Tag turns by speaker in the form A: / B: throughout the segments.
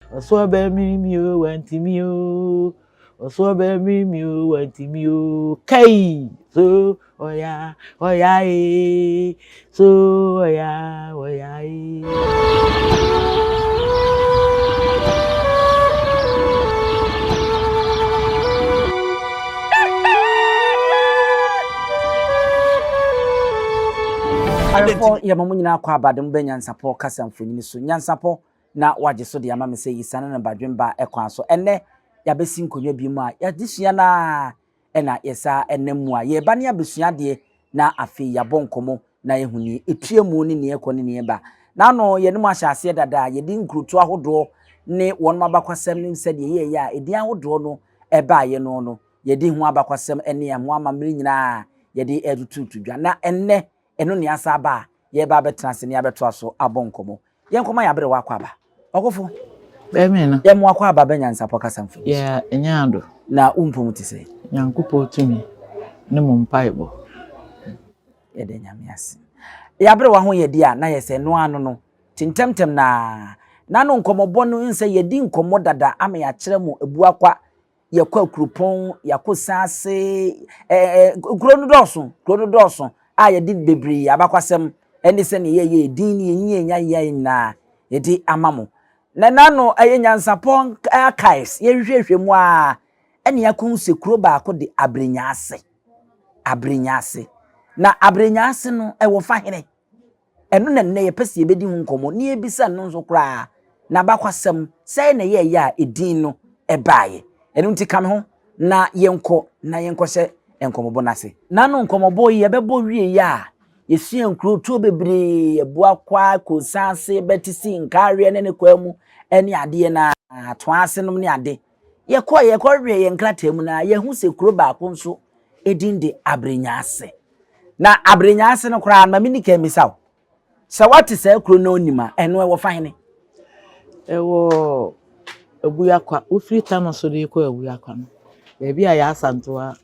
A: Ɔso ɔbɛmiri mi o, wantumi o. Ɔso ɔbɛmiri mi o, wantumi o. Kai! So ɔya, ɔya ee. So ɔya, ɔya ee.
B: Awɛfoɔ yɛma mo nyinaa kɔ aba de mo bɛ Nyansapɔ kasa mfonini so. Nyansapɔ na wagye so de ama me sɛ yisiane no badwemba kwan so. Ɛnnɛ yɛabɛsi nkonnwa bi mu a yɛadesua no ara na yɛsa nam mu a yɛreba ne abɛsua adeɛ na afei yɛabɔ nkɔmmɔ na yɛahu neɛ ɛtua mu ne neɛ ɛkɔ ne neɛ ɛba. N'ano yɛne mo ahyɛ aseɛ dada a yɛde nkurotoɔ ahodoɔ ne wɔn abakwasɛm ne sɛdeɛ yɛyɛ a ɛdin ahodoɔ no ɛbaeɛ no no yɛde ho abakwasɛm ne ɛho amammerɛ nyinaa yɛde ɛretututu dwa. Na ɛnnɛ ɛno ne asa aba a yɛreba abɛtena ase ne abɛtoa so abɔ nkɔmmɔ. Yɛnkɔma yɛn aberewa akɔ aba. Ɔkofo.
A: Bɛmee no.
B: Yɛn mo akɔ aba bɛ nyansapɔ kasa mfoni so.
A: Yɛ ɛnyɛ ado.
B: Na wo mpom te sɛ?
A: Nyankopɔn tumi ne mo mpaebɔ.
B: Yɛda Nyame ase. Yɛ aberewa ho yɛ deɛ a na yɛ sɛ ɛno ano no. Te ntɛmntɛm na na no nkɔmmɔbɔ no nsɛ yɛdi nkɔmmɔ dada ama yɛakyerɛ mo abuakwa yɛkɔ akuropɔn, yɛakɔ saase, ɛɛ kuro no dɔɔso, kuro no dɔɔso a yɛde bebree abakwasɛm ɛne sɛnea yɛyɛ edin ne yɛnyi yɛn nya yɛ nyinaa yɛde ama mo. Na n'ano ɛyɛ nyansapɔ archives yɛhwehwɛhwɛ mu a ɛne yɛakɔhu sɛ kuro baako de Abrɛnyaase. Abrɛnyaase. Na Abrɛnyaase no ɛwɔ fa hene. Ɛno na nnɛ yɛpɛ sɛ yɛbɛdi ho nkɔmmɔ na yɛbisa no nso koraa n'abakwasɛm, sɛn na ɛyɛeɛ a edin no baeɛ. Ɛno nti ka me ho na yɛnkɔ na yɛnkɔhyɛ nkɔmmɔbɔ no ase. N'ano nkɔmmɔbɔ yi yɛbɛbɔ wieeɛ a, yɛsua nkurotoɔ bebree, Abuakwa, Kosaase, Bɛtisi, Nkaareɛ ne ne kwaa mu ne adeɛ no ara, Toase nom ne ade. Yɛkɔeɛ yɛkɔhwehwɛɛ yɛn nkrataa mu no ara, yɛahu sɛ kuro baako nso edin de Aberenyaase. Na Aberenyaase no koraa no, ma menni kan mmisa wo, sɛ woate saa kuro no onim a, ɛno ɛwɔ fa hene?
A: Ɛwɔ Abuakwa, wofiri Tano so de rekɔ Abuakwa no, baabi a Yaa Asantewaa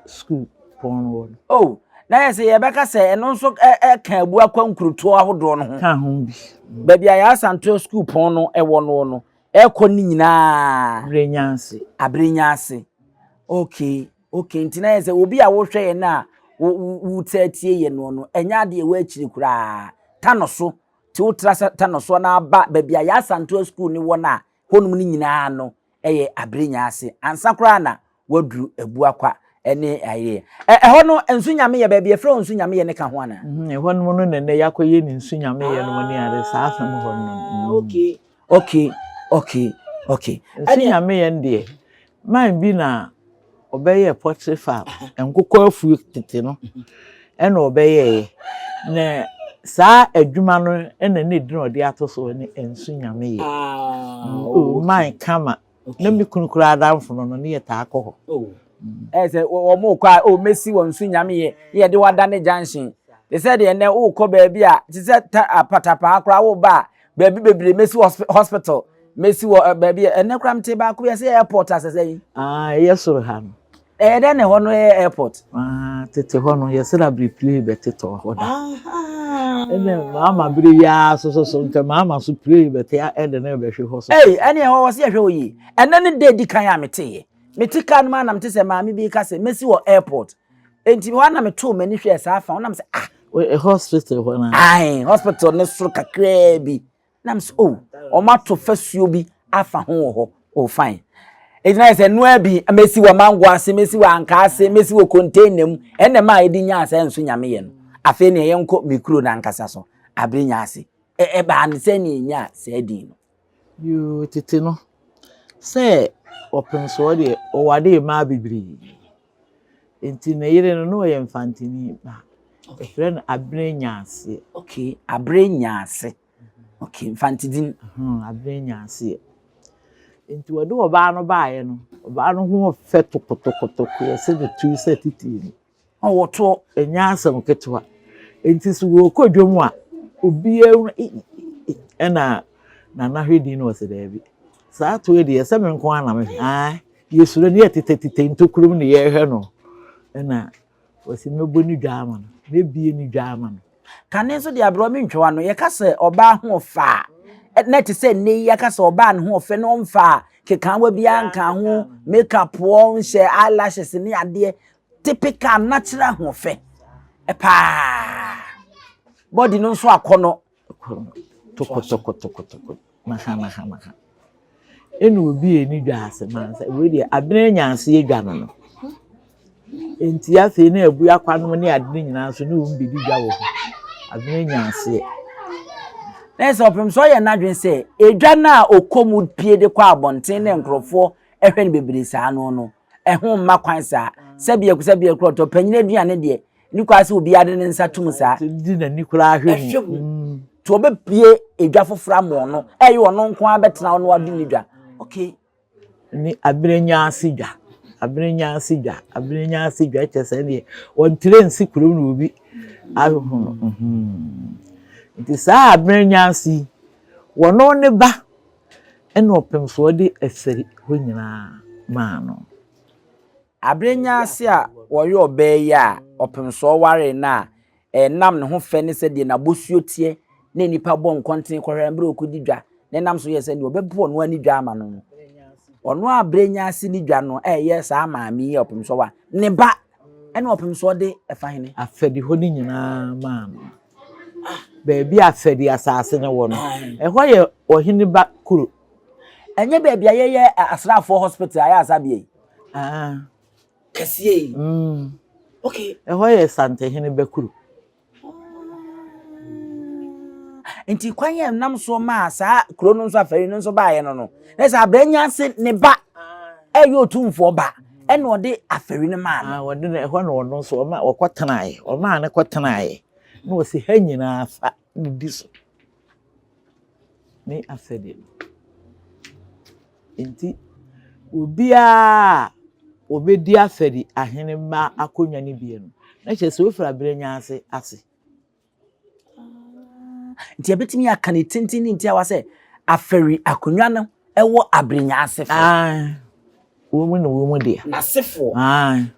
A: sukuu pɔn no wɔ no.
B: Oh, na yɛ sɛ yɛbɛka sɛ ɛno nso ɛka Abuakwa nkurotoɔ ahodoɔ no ho.
A: Ka ho bi.
B: Baabi a Yaa Asantewaa sukuu pɔn no ɛwɔ no no, ɛkɔ ne nyinaa.
A: Aberenyaase.
B: Aberenyaase. Okay. Okay, nti na yɛ sɛ obi a wohwɛ yɛn a wotaa tie yɛn no no, ɛnyɛ adeɛ ɛwɔ akyiri koraa. Tano so, nti wotra sɛ Tano so na aba baabi a Yaa Asantewaa School ne wɔ no a, hɔnom no nyinaa no ɛyɛ Abrenya ase. Ansa koraa na woaduru Abuakwa ne ayeɛ. Ɛhɔ no, Nsu Nyame yɛ baabi yɛfrɛ hɔ Nsu Nyame yɛ ne ka ho anaa?
A: Ɛhɔ nom no na nnɛ yɛakɔyɛ ne Nsu Nyame yɛ nom ne ade saa asɛm hɔ no.
B: Okay, okay, okay, okay.
A: Nsu Nyame yɛ no deɛ, man bi na ɔbɛyɛɛ poultry farm, nkokɔ afuo tete no ɛna ɔbɛyɛeɛ. Na saa adwuma no ɛna ne din a ɔde ato so ne Nsu Nyame yɛ. Oh, man kama. Na me kunu koraa adamfo no no ne yɛtaa kɔ hɔ.
B: Ɛyɛ sɛ wɔn kɔ a, oh, mɛsi wɔn Nsu Nyame yɛ, ne yɛde wada ne junction. Te sɛ deɛ nnɛ wokɔ baabi a, te sɛ ta apatapaa koraa woba a, baabi bebree mɛsi hospital. Mesi wɔ baabi a ɛnɛ koraa mete baako bi ɛsɛ airport asɛsɛ yi.
A: Ah, ɛyɛ soro ha no.
B: Ɛyɛ dɛn na ɛhɔ no yɛ airport?
A: Ah, tete hɔ no yɛsɛ na bere plane bɛtetɔ hɔ da. Ɛnna maama bere yi ara so so so nka maama so plane bɛte ɛde ne bɛhwe hɔ so.
B: Ei, ɛne ɛhɔ wɔ sɛ yɛhwɛ hɔ yie. Ɛnɛ ne da edi kan a meteeɛ. Mete kaa no mu a na mete sɛ maame bi ka sɛ mesi wɔ airport. Enti hɔ a na metoo m'ani hwɛɛ saa fa hɔ na mesɛ ah.
A: Hospital hɔ no.
B: Ae, hospital ne soro kakraa bi. Na mesɛ oh, wɔn ato fasuo bi afa ho wɔ hɔ. Oh fine. Enti na yɛ sɛ noa bi mesi wɔ mango ase, mesi wɔ anka ase, mesi wɔ container mu. Ɛnna ɛma a yɛde nyaa sɛ nso nyame yɛ no. Afei nea yɛnkɔ me kuro no ankasa so, abere nya ase. Ɛbaa no sɛ nea ɛnyaa saa din no.
A: Yoo, tete no, sɛ ɔpemsoɔ deɛ, ɔwaree mmaa bebree. Nti ne yere no, na ɔyɛ Mfantini ba. Yɛfrɛ no Abere Nyaase.
B: Okay, Abere Nyaase. Okay, Mfantidin.
A: Abere Nyaase. Nti wɔde ɔbaa no baeɛ no, ɔbaa no ho ɔfɛ tokotokotoko, yɛsɛ ne tiri sɛ titiri no.
B: Ɔwɔ toɔ.
A: Ɛnyɛ asɛm ketewa. Nti sɛ wɔrekɔ dwam a, obiara hu ɛna Nana hwɛ din no ɔsɛ daabi. Saa toɔ deɛ sɛ me nko ara na mehwɛ. Ae, yɛsuro no yɛtetɛtetɛ ntokuro mu na yɛrehwɛ no. Ɛna ɔsɛ mɛbɔ ne dwa ama no, mɛbie ne dwa ama no.
B: Kane nso deɛ aberɛwa mentwa w'ano, yɛka sɛ ɔbaa ho ɔfɛ a, Na ɛte sɛ nnɛ yi aka sɛ ɔbaa ne ho ɔfɛ na ɔmfa kekaawa biara nka ho, makeup nhyɛ eyelashes ne adeɛ. Typical natural ahoɔfɛ paa. Body no nso akɔ no.
A: Tokotokotokotoko naha naha naha. Ɛna obi ani dwa ase mansa wei deɛ abena nya ase adwa no no. Nti afei na abu akwanom ne ade no nyinaa nso ne wɔn bɛdi dwa wɔ hɔ. Abena nya aseɛ.
B: Na sɛ ɔpem sɛ ɔyɛ n'adwene sɛ edwa no a ɔkɔ mu pie de kɔ abɔnten ne nkurɔfoɔ ɛhwɛ no bebree saa no no, ɛho mma kwan saa. Sɛbi ɛku sɛbi ɛkorɔ tɔ panyin aduane deɛ ne kwan sɛ obiara de ne nsa tum saa.
A: Di n'ani koraa hwɛ
B: mu. Nti ɔbɛpie edwa foforɔ ama ɔno, ɛyɛ ɔno nko ara bɛtena hɔ na wadi ne dwa. Okay.
A: Ne abena ase dwa, abena ase dwa, abena ase dwa kyerɛ sɛ deɛ wɔntere nsi kurom na obi ahu no. Nti saa abena ase yi, wɔno ne ba ɛna ɔpem so ɔde afiri hɔ nyinaa maa no.
B: Abena ase a wɔyɛ ɔbaa yi a ɔpem so ɔware no a ɛnam ne ho fɛ ne sɛdeɛ n'abosuo teɛ na nnipa bɔ nkɔnten kɔhwɛ mmerɛ ɔkɔdi dwa na ɛnam so yɛ sɛ deɛ ɔbɛbu ɔno ani dwa ama no no. Ɔno a Abrenya ase ne dwa no ɛyɛ saa maame yi a ɔpem so wa ne ba ɛna ɔpem so ɔde ɛfa hene.
A: Afɛdi hɔ no nyinaa maa no. Baabi a afɛdi asase no wɔ no, ɛhɔ yɛ ɔhene ba kuro.
B: Ɛnyɛ baabi a yɛyɛ asraafoɔ hospital ayɛ asabea yi. Kɛseɛ yi. Okay.
A: Ɛhɔ yɛ Santehene ba kuro.
B: Nti kwan yɛ nam soɔ maa saa kuro no nso afɛri no nso baeɛ no no na sɛ Abranya ase ne ba ɛyɛ otumfoɔ ba ɛna ɔde afɛri no maa no.
A: Wɔde no ɛhɔ na ɔno nso ɔma ɔkɔtenaeɛ, ɔmaa no kɔtenaeɛ na ɔsi ha nyinaa fa ne di so ne afɛdeɛ no. Nti obiara a ɔbɛdi afɛri ahene mma akonnwa no bi no, na kyerɛ sɛ ofiri Abranya ase ase.
B: Nti yɛbɛtumi aka ne tenten ne ntiawa sɛ afɛri akonnwa no ɛwɔ Abrenya asefoɔ.
A: Wɔn mu na wɔn mu deɛ.
B: N'asefoɔ.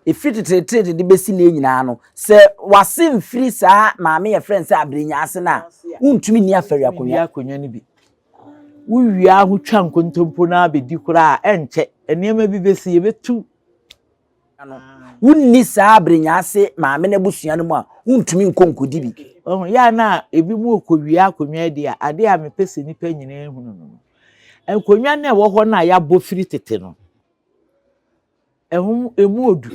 B: Ɛfiri teteete de bɛsi nnɛ nyinaa no, sɛ w'ase mfiri saa maame yɛfrɛ no sɛ Abrenya ase no a, wontumi nni afɛri akonnwa.
A: Nni akonnwa no bi. Wowia ho twa nkontompo no abɛdi koraa a, ɛnkyɛ. Nneɛma bi bɛsi, yɛbɛtu.
B: Wonni saa Abrenya ase maame no abusua no mu a, wontumi nkɔ nkɔdi bi.
A: Ɔho, yɛ a na ebi mu rekɔwia akonnwa adi a, adeɛ a mepɛ sɛ nnipa nyinaa hunu no no, nkonnwa no a ɛwɔ hɔ no a yɛabɔ firi tete no, ɛho emu odu.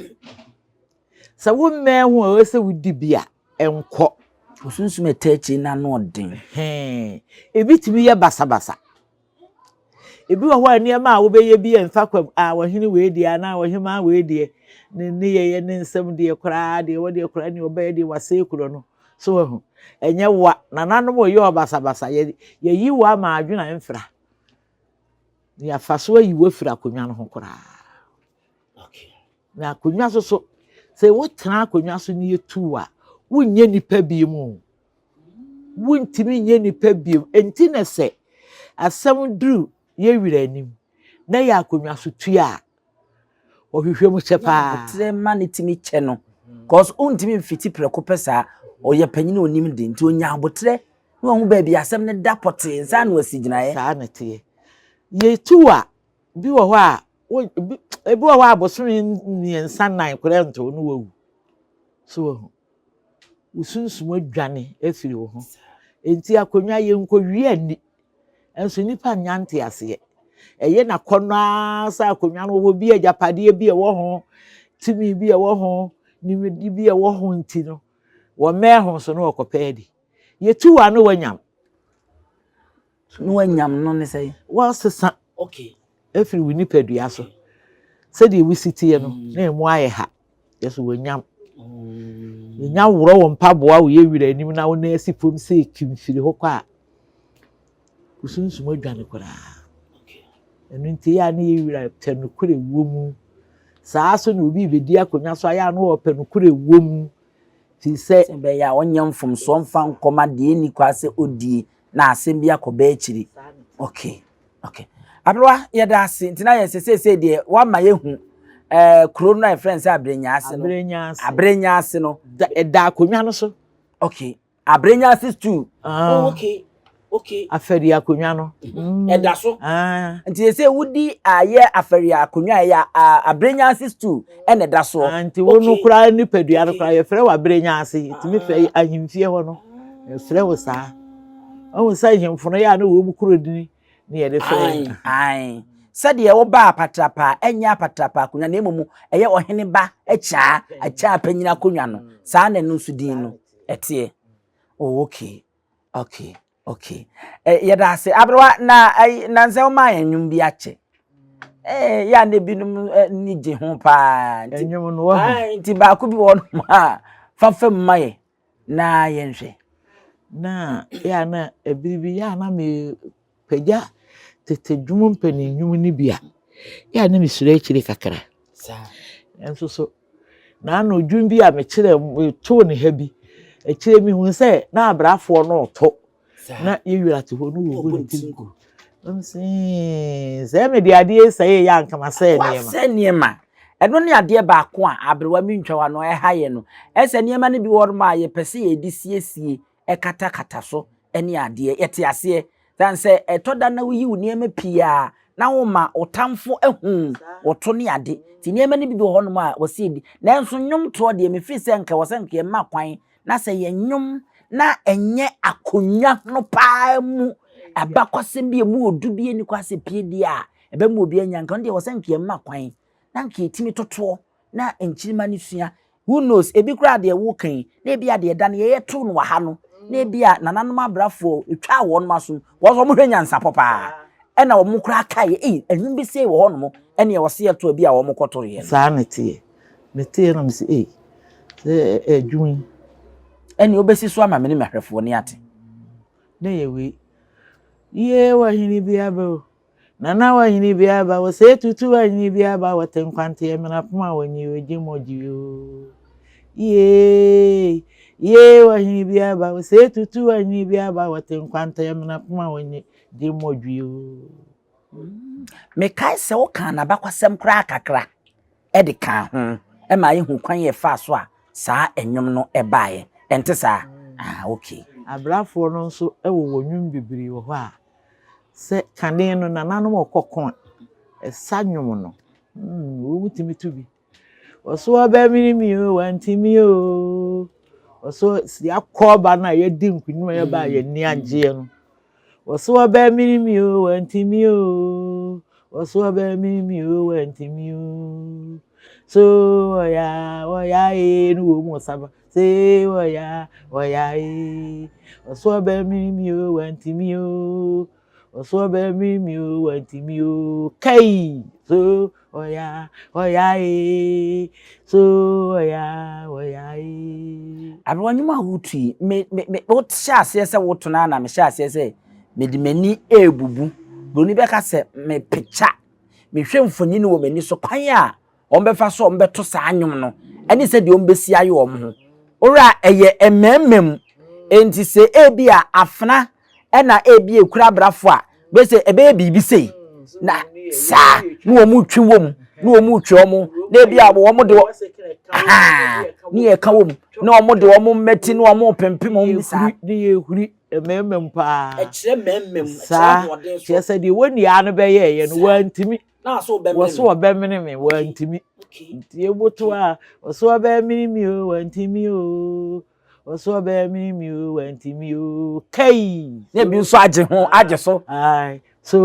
A: Sɛ wommɛn ho a ɛwɔ sɛ wodi bi a, ɛnkɔ.
B: Osunsum ɛta akyiri no ano ɔden.
A: Ebi tumi yɛ basabasa. Ebi wɔ hɔ a nneɛma a wobɛyɛ bi ɛmfa kwam a ɔhene wei deɛ anaa ɔhemaa wei deɛ ne nneyɛeɛ ne nsɛm deɛ koraa deɛ wɔ deɛ koraa ne ɔbɛyɛ deɛ wasɛe kuro no. So wahu. Ɛnyɛ wa nananom ɔyɛ ɔbasabasa yɛyi wo ama adwene a ɛmfra. Na yɛafa so ayi wo afiri akonnwa no ho koraa. Na akonnwa so so sɛ wotena akonnwa so ne yɛtu wo a wonyɛ nipa bi mu. Wontumi nyɛ nipa bio. Enti na sɛ asɛm duru yɛ werɛ anim na yɛ akonnwa so tua a, ɔhwehwɛ mu kyɛ paa.
B: Aboterɛ ma ne tumi kyɛ no. Cause wontumi mfiti prɛko pɛ saa. Ɔyɛ panyin a onim de nti onya aboterɛ na wahu baabi asɛm no da pɔtee nsa na wasi gyinaeɛ.
A: Saa na ɛteɛ. Yɛtu a, bi wɔ hɔ a, ebi wɔ hɔ a abosome 3 4 koraa nto no wawu. So wahu. Wo sunsum adwane afiri wo ho. Enti akonnwa yɛnkɔwie ani. Nso nnipa nnya nteaseɛ. Ɛyɛ n'akɔnnɔ ara sɛ akonnwa no wɔ hɔ bi agyapadeɛ bi a ɛwɔ ho, tumi bi a ɛwɔ ho, nimdeɛ bi a ɛwɔ ho nti no, wɔmmɛn ho so na wɔkɔpɛ adi. Yɛtu wɔ ano wanyam.
B: No wanyam no ne sɛ?
A: Wɔsesa.
B: Okay.
A: Efiri wo nipadua so. Sɛdeɛ wosi teɛ no, na emu ayɛ ha. Yɛso wanyam. Yɛnya worɔ wo mpaboa wo yɛ wira anim na wo nan asi fam sɛ ekim firi hɔ kɔ a, wo sunsum adwane koraa. Ɛno nti yɛ a ne yɛ wira pɛ nokorɛ wɔ mu. Saa so na obi bɛdi akonnwa so a yɛ a na ɔpɛ nokorɛ wɔ mu. Firi sɛ.
B: Sɛ ɛbɛyɛ a ɔnyɛ mfomsoɔ mfa nkɔma deɛ ɛnni kwan sɛ ɔdie na asɛm bi akɔba akyiri. Okay. Okay. Aberewa, yɛda ase. Nti na yɛ sɛ seesei deɛ wama yɛhu ɛɛ kuro no a yɛfrɛ no sɛ Abrenya ase no.
A: Abrenya ase.
B: Abrenya ase no.
A: Da ɛda akonnwa no so.
B: Okay. Abrenya ase stew. Ah. Oh, okay. Okay.
A: Afɛri akonnwa no.
B: Ɛda so.
A: Ah.
B: Nti sɛ wodi ayɛ afɛri akonnwa a ɛyɛ abrenya stool ɛna ɛda soɔ.
A: Ah, nti wo no koraa nipadua no koraa yɛfrɛ wo abrenya ase. Yɛtumi frɛ ahemfie hɔ no. Yɛfrɛ wo saa. Ɔhu sɛ ahemfo no yɛ a na wɔn mu kuro dini ne yɛde frɛ
B: yɛn. Ae. Sɛdeɛ wobaa apatrapa a, ɛnyɛ apatrapa akonnwa na mmom ɛyɛ ɔhene ba akyaa, akyaa panyin akonnwa no. Saa na ɛno nso din no ɛteɛ. Oh, okay. Okay. Okay. Eh, yɛda ase. Aberewa, na ayi, nansɛ womaa yɛn nnwom bi akyɛ. Eh, yɛ a na ebinom eh, ni gye ho paa. Nti,
A: Nnwom no wahu.
B: Ae, nti baako bi wɔ hɔnom a, fa fam ma yɛ na yɛnhwɛ.
A: Na yɛ a na ebiri bi yɛ a na mepagya tete dwom mpanin nnwom no bi a, yɛ a na mesuro akyire kakra.
B: Saa.
A: Nanso so na ano dwom bi a mekyerɛ metoo ne ha bi akyire mehu sɛ na abrafoɔ no reto na yɛwura te hɔ no wɔbɔ ne tiri nku. Sɛ mede adeɛ sɛe yɛ anka masɛe nneɛma.
B: Wasɛe nneɛma. Ɛno ne adeɛ baako a aberewa mi ntwa wano ɛha yɛ no. Ɛsɛ nneɛma no bi wɔ hɔ a yɛpɛ sɛ yɛde siesie ɛkatakata so ne adeɛ. Yɛte aseɛ. Sane sɛ ɛtɔ da na woyi wo nneɛma pii a na woma wo tamfo ahu wo to ne ade. Nti nneɛma no bi wɔ hɔnom a wɔsɛ yɛdi. Nanso nnwomtoɔ deɛ mefiri sɛ nka wɔ sɛ nka yɛma kwan na sɛ yɛ nnwom na ɛnyɛ akonnwa no paa mu abakɔsɛm bi a emu odu bi ani kɔ asɛ pie deɛ a ɛbɛma obi anya nka ɔno deɛ wɔ sɛ nka yɛma kwan na nka yɛtumi totoɔ na nkyirimma no sua. Who knows, ebi koraa deɛ woka yi, na ebi a deɛ ɛda no yɛyɛ too no wɔ ha no, na ebi a nananom abrafoɔ etwaa wɔn asom, wɔn nso wɔhwɛ nyansapɔ paa, ɛna wɔn koraa kaeɛ, ei, ɛnwom bi sei wɔ hɔnom, ɛne ɛwɔ se yɛto ebi a wɔn kɔtoeɛ no.
A: Saa na ɛteɛ. Meteeɛ na mese ei, sɛ adwuma yi.
B: Ɛne wobɛsi so ama me ne m'ahwɛfoɔ ne ate.
A: Na ɛyɛ wei. Yie wɔ hene bi aba o. Nana wahini bi aba wɔ sɛ tutu wahini bi aba wɔ te nkwante ɛmena poma wɔnyi ogye mɔgye o. Yee yee wahini bi aba wɔ sɛ tutu wahini bi aba wɔ te nkwante ɛmena poma wɔnyi gye mɔgye o.
B: Mekae sɛ wokaa n'abakwasɛm koraa kakra de kaa ho ma yɛhu kwan yɛ faa so a saa nnwom no baeɛ. Ɛnte saa? Ah, okay.
A: Abrafoɔ no nso wɔ nnwom bebree wɔ hɔ a sɛ kane no nananom ɔkɔ ko a ɛsa nnwom no wɔn tumi to bi. Ɔso ɔbɛmene mi o wantumi o. Ɔso si akɔ ɔba no a yɛdi nkunim a yɛba a yɛni agyeɛ no. Ɔso ɔbɛmene mi o wantumi o. Ɔso ɔbɛmene mi o wantumi o. So ɔya ɔya ee no wɔ mu ɔsaba. Se ɔya ɔya ee. Ɔso ɔbɛmene mi o wantumi o. Ɔso ɔbɛmene mi o wantumi o. Kai so ɔya ɔya ee. So ɔya ɔya ee.
B: Aberewa nnwom a wotu yi, me me me wohyɛ aseɛ sɛ woto no ara na mehyɛ aseɛ sɛ mede m'ani ebubu. Buroni bɛka sɛ mepekya, mehwɛ mfonini wɔ m'ani so kwan a wɔbɛfa so a wɔbɛto saa nnwom no ɛne sɛdeɛ wɔbɛsi ayɛ wɔn ho. Owura ɛyɛ mmarima mu, enti sɛ ebi a afena ɛna ebi ekura abrafo a bɛsɛ ɛbɛyɛ biribi sei na saa na wɔn retwe wɔm na wɔn retwe wɔn na ebi a wɔn de ahaa ne yɛ ka wɔm na wɔn de wɔn mmɛti na wɔn repempem wɔn bi saa.
A: Ne yɛ huri mmarima mu paa.
B: Ɛkyerɛ mmarima mu
A: saa kyerɛ sɛ deɛ wɔn nia no bɛyɛɛyɛ no wɔntumi. Wɔso wɔbɛmene me wɔntumi. Nti eboto a wɔso wɔbɛmene mi o wɔntumi o. Wɔso wɔbɛmene mi o wɔntumi o kai.
B: Na ebi nso agye ho agye so.
A: Ae so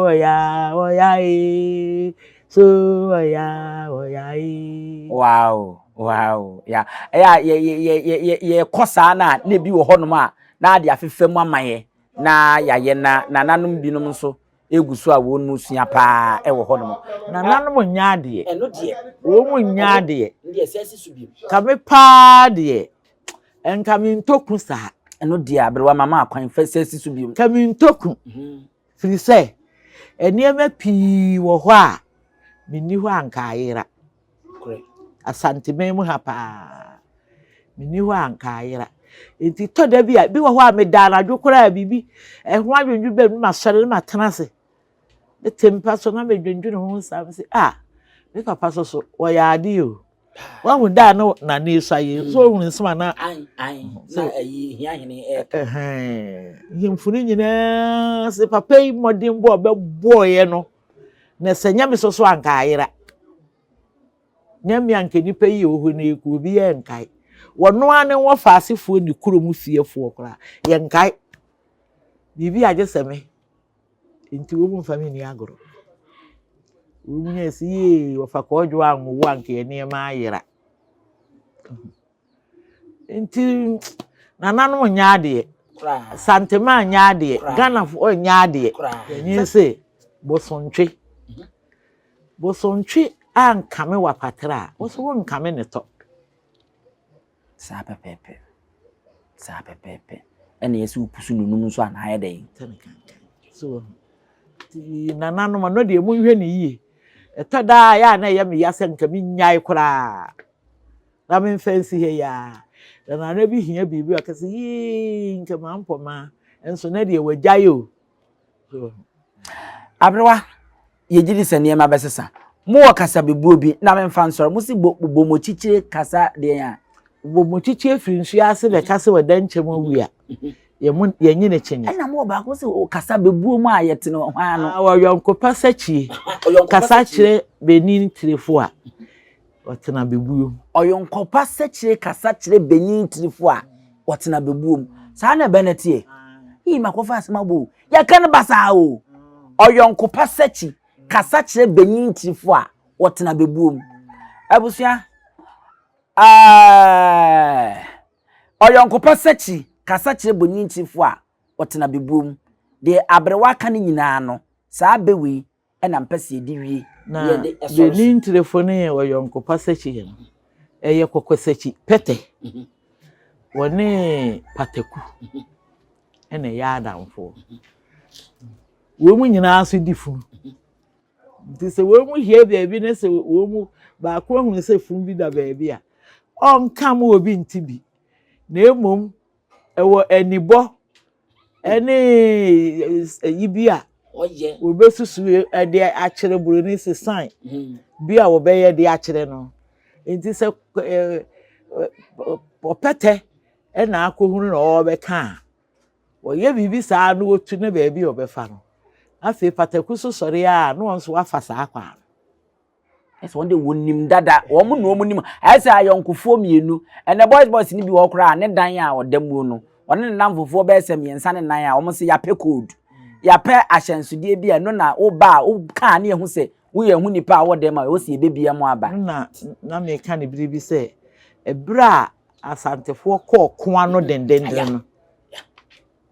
A: ɔya ɔya ee so ɔya ɔya ee.
B: Wow wow ya ɛyɛ a yɛ yɛ yɛ yɛ yɛkɔ saa na na ebi wɔ hɔnom a na ade afefa mu ama yɛ na yɛayɛ na nananom binom nso egu so a wɔn mu sua paa ɛwɔ hɔnom.
A: Nananom nyɛ adeɛ.
B: Ɛno deɛ.
A: Wɔn mu nyɛ adeɛ.
B: Ɛno deɛ ɛsɛ si so bi.
A: Kame paa deɛ nka mi ntoku saa.
B: Ɛno deɛ aberewa mama akwan fɛ sɛ si so bi.
A: Ka mi ntoku. Firi sɛ nneɛma pii wɔ hɔ a menni hɔ a nka ayera. Asanteman mu ha paa. Menni hɔ a nka ayera. Nti tɔ da bi a bi wɔ hɔ a meda anadwo koraa biribi ɛho adwendwen bɛn mu masɔre na matena ase. Mete mpa so na medwendwene ho saa mese ah me papa so so wɔyɛ ade o. Wahu da a na nane esua yi, so ohun nsɛm a na.
B: Ae, ae, na ayi hia hene ɛɛka.
A: Ɛhɛn, nhemfo no nyinaa se papa yi mmɔdenbɔ a ɔbɛbɔeɛ no, na sɛ nyɛ me so so anka ayera. Nyɛ me anka nnipa yi wɔ hɔ no yi koraa obiara nkae. Wɔno ara ne wɔfaasefoɔ ne kurom fiefoɔ koraa, yɛnkae. Biribi agye sɛ me. Nti wɔn mfa me nni agorɔ. Wɔn nyɛ sɛ yee wɔfa kɔɔdwo anwowo anka yɛn nneɛma ayera. Nti nananom nyɛ adeɛ. Santema nyɛ adeɛ. Ghanafoɔ nyɛ adeɛ. Yɛnyi sɛ bosontwe. Bosontwe ankame wapatra a, wo so wonkame ne tɔ.
B: Saa pɛpɛɛpɛ. Saa pɛpɛɛpɛ. Ɛna yɛsɛ wopusu nunum nso a na ayɛ dɛn?
A: So nti nananom ɔno deɛ monhwɛ no yie. Ɛtɔ daa a yɛ a na ɛyɛ me ya sɛ nka menyae koraa na memfa nsi ha yi ara. Na nana bi hia biribi a ɔka sɛ yii nka mampɔ maa nso na deɛ wagyae o.
B: Aberewa, yɛgye di sɛ nneɛma bɛsesa. Mowɔ kasabebuo bi na memfa nsɔre. Mo se bo bomokyikyire kasa deɛn a?
A: Bomokyikyire firi nsuo ase bɛka sɛ wɔda nkyɛm awu a, yɛnye ne kyenye.
B: Ɛna mowɔ baako sɛ kasabebuo mu a yɛte no hwan ano?
A: Ɔyɔnko pa sakyie kasa kyerɛ benin tirefo a, Ɔtena bebuo mu.
B: Ɔyɔnkɔ pa sɛkyerɛ kasa kyerɛ benyin tirifo a, ɔtena bebuo mu. Saa na ɛbɛ no teɛ. Ii, makɔfa asɛm abɔ o. Yɛka no basaa o. Ɔyɔnko pa sɛkyi kasa kyerɛ benyin tirifo a, ɔtena bebuo mu. Abusua, ɛɛ, ɔyɔnko pa sɛkyi kasa kyerɛ benyin tirifo a, ɔtena bebuo mu. Deɛ aberewa aka no nyinaa no, saa bɛ wei na mpɛ sɛ yɛde wie
A: na yɛde ɛsɔre so. Benin Ntirefo ne Ɔyɔnko Pa Sakyi no, ɛyɛ kɔkɔsakyi pɛtɛ. Mhm. Wɔne pataku mhm. ɛna ɛyɛ adamfoɔ. Mhm. Wɔn mu nyinaa nso di funu. Nti sɛ wɔn mu hia baabi ne sɛ wɔn mu baako ahunu sɛ funu bi da baabi a, ɔnka mu obi nti bi. Na mmom ɛwɔ anibɔ ɛne ayi bi a wɔbɛsusu de akyerɛ buroni sɛ sign hmm. bi a wɔbɛyɛ de akyerɛ no nti sɛ ɔpɛtɛ ɛna akɔhunu na ɔrebɛka a wɔyɛ biribi saa na wɔtu ne baabi a ɔbɛfa no afei pataku so sɔre a na wɔn nso wafa saa kwan no.
B: Ɛsɛ wɔn de wɔnim dada wɔn na wɔn nim ayɛ sɛ ayɔnkofoɔ mmienu ɛnɛ boys boys no bi wɔ hɔ koraa ne dan a ɔda mu no ɔne ne namfofoɔ bɛyɛ sɛ mmiɛnsa ne nan a wɔn sɛ yɛapɛ code yɛapɛ ahyɛnsodeɛ bi a ɛno na woba a wokaa ne yɛhu sɛ woyɛ ho nipa a wɔ dɛm a ɛwɔ sɛ yɛbɛbia mu aba.
A: Na na meka ne bere bi sɛ ɛberɛ a Asantefoɔ kɔɔ ko ano dendenden no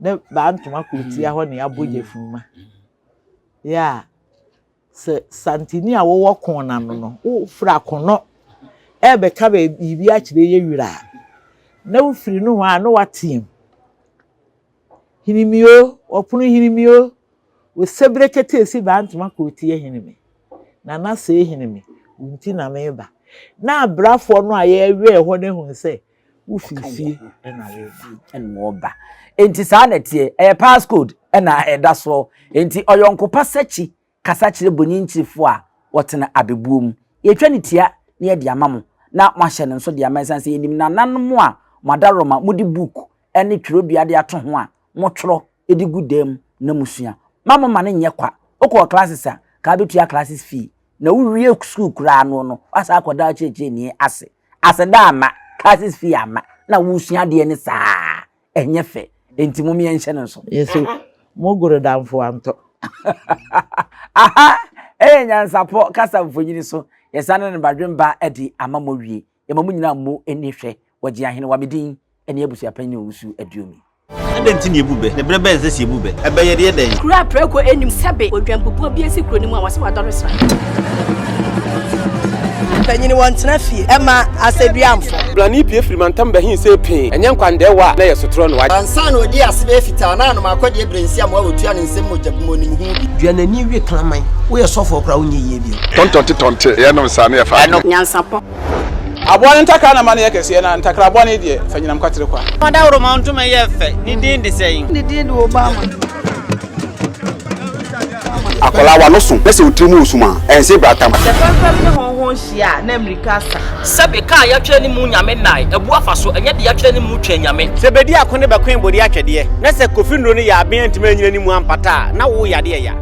A: ne baa ntoma kɔɔ tia hɔ ne abɔ gyafunuma yɛ a Sɛ Santini a wowɔ ko no ano no, wofiri akono rebɛka biribi akyerɛ yɛ wira a, na wofiri nohoa a na woateam, Hinimi o, ɔpono hinimi o, osebere keteesi baa ntoma kootia hinimi, Nana see hinimi, wo nti na mereba. Na abrafoɔ no a yɛwɛɛ hɔ no ahunu sɛ wofiri fie na woreba.
B: Ɛna wɔba. Enti saa na ɛteɛ. Ɛyɛ passcode na ɛda soɔ. Enti ɔyɔnko pa sakyi kasa kyerɛ bonyinkyirifo a wɔtena abɛbuo mu. Yɛtwa no tia na yɛde ama mo na moahyɛ no nso de ama ɛsiane sɛ yɛnim nananom a mo adaworoma mode book ne twerɛdua de ato ho a motwerɛ de gu dan mu na mosua. Mma mo ma no nyɛ kwa. Wokɔɔ classes a, ka wobɛtua classes fee. Na wowie sukuu koraa no no, woasan akɔda wo kyerɛkyerɛni ase. Aseda amma, classes fee amma, na wosua adeɛ no saa. Ɛnyɛ fɛ. Enti mom yɛnhyɛ no nso.
A: Yɛse mo goro damfo antɔ.
B: Aha ɛyɛ nyansapɔ kasa mfonini so. Yɛsan ne badwemba de ama mo awie. Yɛma mo nyinaa mo ani hwɛ. Wɔgye ahenewa me din ne abusuapanyin Owusu Aduomi.
C: Adɛn nti na yebu bɛ? Na bere bɛn na ɛsɛ sɛ yebu bɛ? Ɛbɛ yɛ dɛn?
D: Kuro a prako nnim sɛbe odwanbubuo bi asi kuro no mu a wɔse wadɔre sra.
E: Mpanyin wɔntena fie ɛma asɛduamfo.
F: Blani pue firi mantam bɛhe see pee, ɛnyɛ nkwandɛɛwa a na ɛyɛ sotorɔ no.
E: Ansa na ɔdii ase bɛyɛ fitaa na anom akɔdeɛ berɛ nsi amoa wɔtua ne nsam mogya bi mu ɔnim ho bi.
G: Dua n'ani we kraman. Woyɛ sɔfoɔ koraa wonyɛ yie bio.
H: Tɔntɔnte tɔnte yɛnom saa ne yɛfa adwene.
D: Nyansapɔ.
F: Aboa no ntakra na ma no yɛ kɛseɛ, na ntakra bɔne deɛ, fa nyinam kwatere kwa.
I: Ɔdawuroma ntoma yi yɛ fɛ. Ne din de sɛn?
J: Ne din de Obama.
H: Akwadaa w'ano so na sɛ wo tiri mu resum a, ɛnse bratam.
I: Sɛ fɛmfɛm ne hɔnhɔn hyia a, na mmirika asa.
J: Sɛbe kaa yɛatwerɛ ne mu Nyame nnae, abu afa so, ɛnyɛ de yɛatwerɛ ne mu Twɛn Nyame.
K: Sɛ bedi ako ne bɛkoe bode atwɛdeɛ, na sɛ Kofi nnuro no yɛ aben antumi anyina ne mu ampata a, na wo yadeɛ ya.